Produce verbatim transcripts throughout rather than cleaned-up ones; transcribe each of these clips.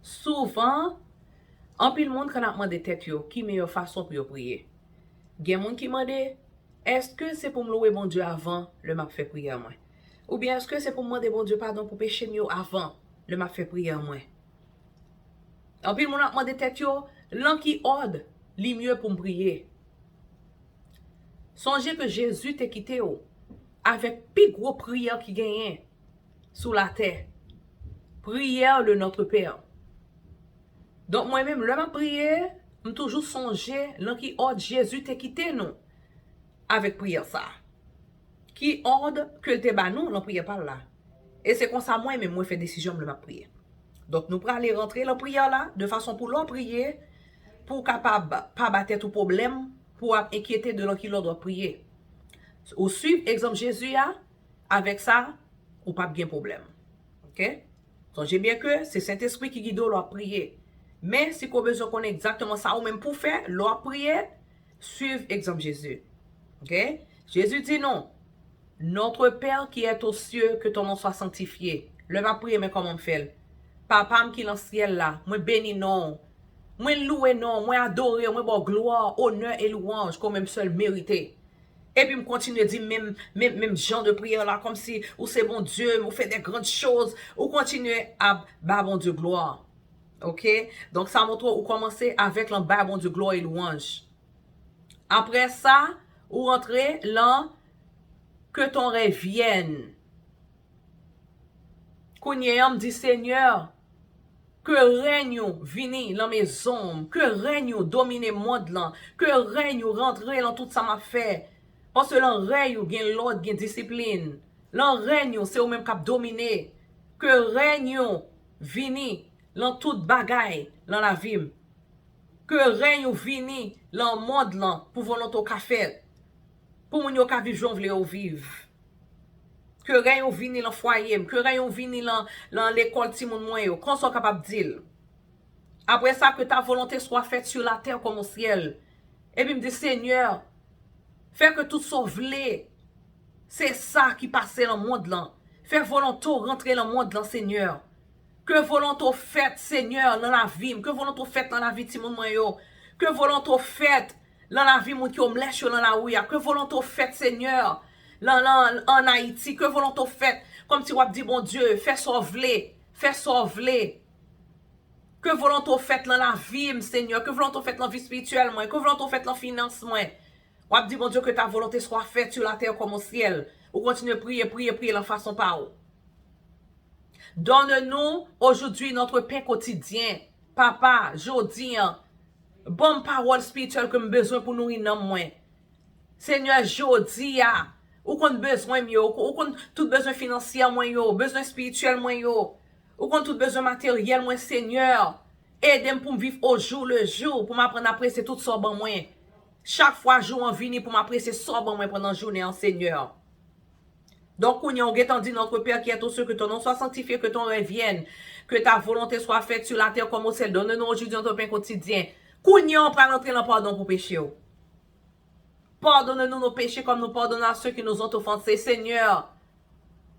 Souvan, anpil moun konn ap mande tèt yo ki meyè fason pou yo priye. Gen moun ki mande, èske se pou m lwe Bondye avan lè m ap fè priyè mwen? Oubyen èske se pou m mande Bondye padon pou peche m yo avan lè m ap fè priyè mwen? Anpil moun ap mande tèt yo, lan ki òd li mye pou m priye? Sonje ke Jezi te kite w avèk pi gwo priyè ki genyen sou latè, priyè le Notre Père. Donk mwen menm, lè m ap priye, m toujou sonje lan ki òd Jezi te kite nou avèk priyè sa. Ki òd ke l te ba nou lan priyè pa l la? E se konsa mwen menm mwen fè desizyon m lè m ap priye. Donk nou prale rantre lan priyè la de fason pou lè w priye, pou w kapab pa ba tèt ou pwoblèm, pou w ap enkyete de lan ki lòd w ap priye. Ou swiv egzanp Jezi a, avèk sa, ou p ap gen pwoblèm. Oke? Sonje byen ke se Sentespri ki gide w lè w ap priye. Men si ke w bezwen konnen egzakteman sa ou menm pou w fè lè w ap priye, swiv egzanp Jezi. Oke? Jezi di nou, Notre Père qui est aux cieux, que ton nom soit sanctifié. Lè m ap priye, men kòman m fè l? Papa m ki lan syèl la, mwen beni non w. Mwen louwe non w, mwen adore w, mwen ba w glwa, onè e lwanj ke w menm sèl merite. Epi m kontinye di menm, menm, menm jan de priyè la, kòmsi ou se Bondye, ou fè de grann choz, ou kontinye ap ba Bondye glwa. Oke? Donk sa montre w kòmanse avèk lan ba Bondye glwa e lwanj. Apre sa, ou rantre lan que ton règne vienne. Kounye a m di, Senyè, ke rèny ou vini lan mezon m, ke rèny ou domine mond lan, ke rèny ou rantre lan tout sa m ap fè. Paske lan rèy ou gen lòd, gen disiplin. Lan rèny ou, se ou menm k ap domine. Ke rèny ou vini lan tout bagay lan lavi m. Ke rèny ou vini lan mond lan pou volonte w ka fèt. Pou moun yo ka viv jan w vle yo viv. Ke rèny ou vini lan fwaye m. Ke rèny ou vini lan, lan lekòl timoun mwen yo. Konsa w kapab di l. Apre sa, que ta volonté soit faite sur la terre comme au ciel. Epi m di, Senyè, fè ke tout sa w vle, se sa ki pase lan mond lan. Fè volonte w rantre lan mond lan, Senyè. Ke volonte w fèt, Senyè, lan lavi m. Ke volonte w fèt lan lavi timoun mwen yo. Ke volonte w fèt lan lavi moun ki omlès yo lan lari a. Ke volonte w fèt, Senyè, lan, lan, ann Ayiti. Ke volonte w fèt. Kòmsi w ap di, Bondye, fè sa w vle. Fè sa w vle. Ke volonte w fèt lan lavi m, Senyè. Ke volonte w fèt lan vi espirityèl mwen. Ke volonte w fèt lan finans mwen. W ap di, Bondye, que ta volonté soit faite sur la terre comme au ciel. Ou kontinye priye, priye, priye lan fason pa w. Donne-nous aujourd'hui notre pain quotidien. Papa, jodi a, ban m pawòl espirityèl ke m bezwen pou nouri nanm mwen. Senyè, jodi a, ou konn bezwen m yo, ou konn tout bezwen finansyè mwen yo, bezwen espirityèl mwen yo, ou konn tout bezwen materyèl mwen, Senyè. Ede m pou m viv au jour le jour, pou m aprann apresye tout sa w ban mwen. Chak fwa jou an vini pou m apresye sa w ban mwen pandan jounen an, Senyè. Donk, kounye a, ou gentan di, Notre Père qui est aux cieux, que ton nom soit sanctifié, que ton règne vienne, que ta volonté soit faite sur la terre comme au ciel. Donne-nous aujourd'hui notre pain quotidien. Kounye a, ou pral antre lan padon pou peche w. Pardonne-nous nos péchés comme nous pardonnons à ceux qui nous ont offensés. Senyè,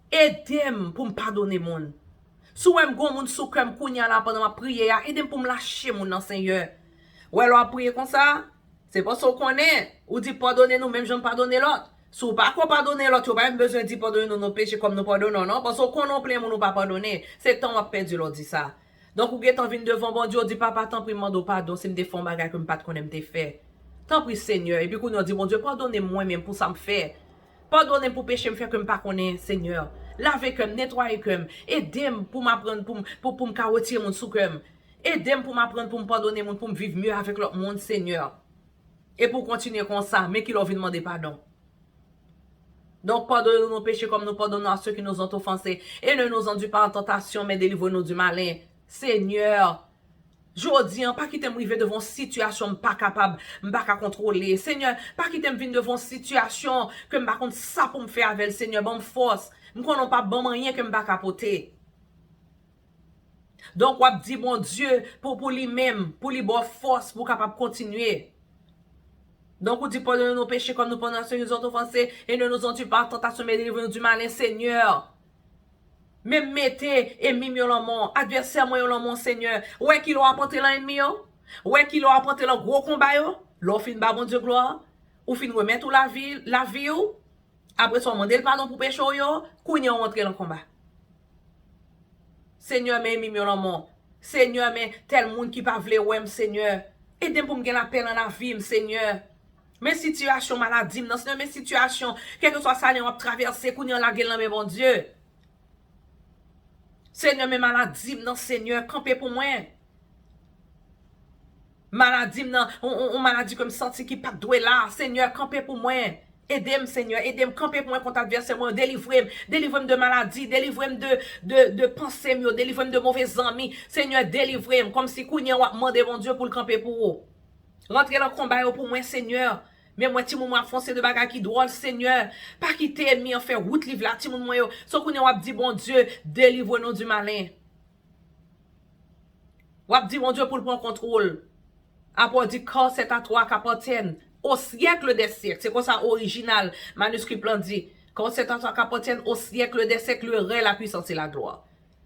ede m pou m padone moun. Si w wè m gen yon moun sou kè m kounye a la pandan m ap priye a, ede m pou m lache moun nan, Senyè. Ou wè lè w ap priye konsa, se paske w konnen, ou di, padone nou menm jan n padone lòt. Si w pa ko padone lòt yo, pa menm bezwen di, pardonne-nous nos péchés comme nous pardonnons, non, paske w konnen w plen moun ou pa padone. Se tan w ap pèdi lè w di sa. Donk, ou gentan vin devan Bondye, ou di, Papa, tanpri, m mande w padon si m te fè yon bagay ke m pa t konnen m te fè. Tanpri, Senyè. Epi kounye a, w di, Bondye, padone m mwen menm pou sa m fè. Padone m pou peche m fè ke m pa konnen, Senyè. Lave kè m, netwaye kè m. Ede m pou m aprann pou m, pou, pou m ka retire moun sou kè m. Ede m pou m aprann pou m padone moun, pou m viv mye avèk lòt moun, Senyè. Epi w kontinye konsa, men kilè w vin mande padon. Donc, pardonne-nous nos péchés comme nous pardonnons à ceux qui nous ont offensés. Et ne nous induis pas en tentation, mais délivre-nous du malin. Senyè, jodi a, pa kite m rive devan yon sitiyasyon m pa kapab, m pa ka kontwole. Senyè, pa kite m vin devan yon sitiyasyon ke m pa konn sa pou m fè avè l. Senyè, ban m fòs. M konnen w p ap ban m anyen ke m pa ka pote. Donk, w ap di Bondye pou, pou li menm, pou li ba w fòs pou w kapab kontinye. Donk, ou di, pardonne nos péchés comme nous pardonnons à ceux qui nous ont offensés, et ne nous induis pas en tentation, mais délivre-nous du malin, Senyè. Men m mete enmi m yo lan men w, advèsè mwen yo lan men w, Senyè. Ou wè kilè w ap antre lan enmi yo? Ou wè kilè w ap antre lan gwo konba yo? Lè w fin ba Bondye glwa, ou fin remèt ou lavi, lavi w, apre sa w mande l padon pou peche w yo, kounye a w antre lan konba. Senyè, men enmi m yo lan men w. Senyè, men tèl moun ki pa vle wè m, Senyè. Ede m pou m gen lapè lan lavi m, Senyè. Men sitiyasyon maladi m nan, Senyè, men sitiyasyon, kèlkeswa sa l ye, w ap travèse, kounye a lage l lan men Bondye. Senyè, men maladi m nan, Senyè, kanpe pou mwen. Maladi m nan, on, on, on maladi ke m santi ki pa t dwe la, Senyè, kanpe pou mwen. Ede m, Senyè, ede m, kanpe pou mwen kont advèsè mwen, delivre m, delivre m de maladi, delivre m de, de, de panse m yo, delivre m de move zanmi. Senyè, delivre m, kòmsi kounye a w ap mande Bondye pou l kanpe pou ou. Rantre lan konba yo pou mwen, Senyè. Men mwen, timoun mwen ap fè yon seri de bagay ki dwòl, Senyè. Pa kite ènmi an fè wout li vle a timoun mwen yo. So kounye a w ap di Bondye, délivrez-nous du malin. W ap di Bondye pou l pran kontwòl. Apre w di, car c'est à toi qu'appartiennent au siècle des siècles. Se konsa orijinal maniskri lan di. Car c'est à toi qu'appartiennent au siècle des siècles le règne, la puissance et la gloire.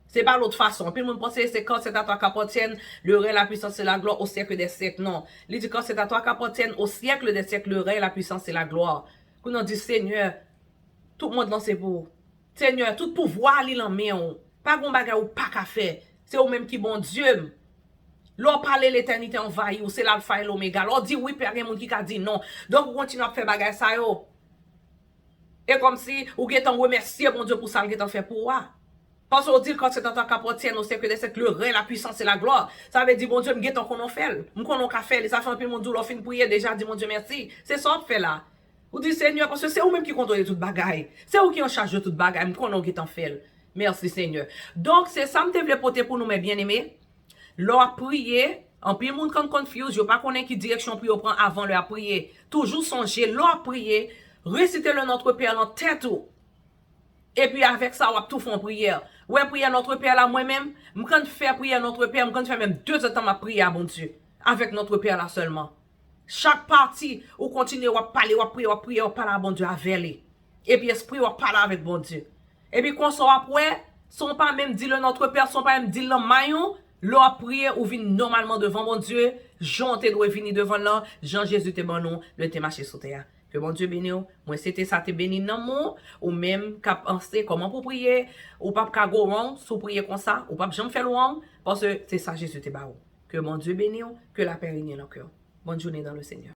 Se pa lòt fason. Anpil moun panse se car c'est à toi qu'appartiennent le règne, la puissance et la gloire au siècle des siècles. Non. Li di car c'est à toi qu'appartiennent au siècle des siècles le règne, la puissance et la gloire. Kounye a w di, Senyè, tout mond lan se pou ou. Senyè, tout pouvwa li lan men w. Pa gen bagay ou pa ka fè. Se ou menm ki Bondye m. Lè w pale, letènite anvayi w, se lalfa e lomega. Lè w di wi, pa gen moun ki ka di non. Donk ou kontinye ap fè bagay sa yo. E kòmsi ou gentan remèsye Bondye pou sa l gentan fè pou ou a. Paske w di l, car c'est à toi qu'appartiennent au siècle des siècles le règne, la puissance et la gloire. Sa vle di, Bondye, m gentan konnen w fè l. M konnen w ka fè l. E sa fè anpil moun di w lè w fin priye, deja di Bondye mèsi. Se sa w ap fè la. Ou di, Senyè, paske se ou menm ki kontwole tout bagay. Se ou ki an chaj de tout bagay. M konnen w gentan fè l. Mèsi, Senyè. Donk, se sa m te vle pote pou nou, mes bien-aimés. Lè w ap priye, anpil moun konn confuse, yo pa konnen ki direksyon pou yo pran avan lè y ap priye. Toujou sonje, lè w ap priye, resite le Notre Père lan tèt ou. Epi avèk sa, w ap tou fè yon priyè. Ou wè priyè Notre Père la, mwen menm, m konn fè priyè Notre Père, m konn fè menm de zèdtan m ap priye a Bondye. Avèk Notre Père la sèlman. Chak pati, ou kontinye, w ap pale, w ap priye, w ap priye, w ap pale a Bondye avè li. Epi espri w ap pale avèk Bondye. Epi konsa w ap wè, san w pa menm di le Notre Père, san w pa menm di l nan may ou, lè w ap priye, ou vin nòmalman devan Bondye, jan w te dwe vini devan l lan, jan Jezi te ban nou lè l te mache sou tè a. Ke Bondye beni w. Mwen swete sa te beni nanm ou, ou menm k ap panse kòman pou priye, ou p ap ka go wrong si w priye konsa, ou p ap janm fè l wrong, paske se sa Jezi te ba ou. Ke Bondye beni w, ke lapè renye nan kè w. Bonne journée dans le Seigneur.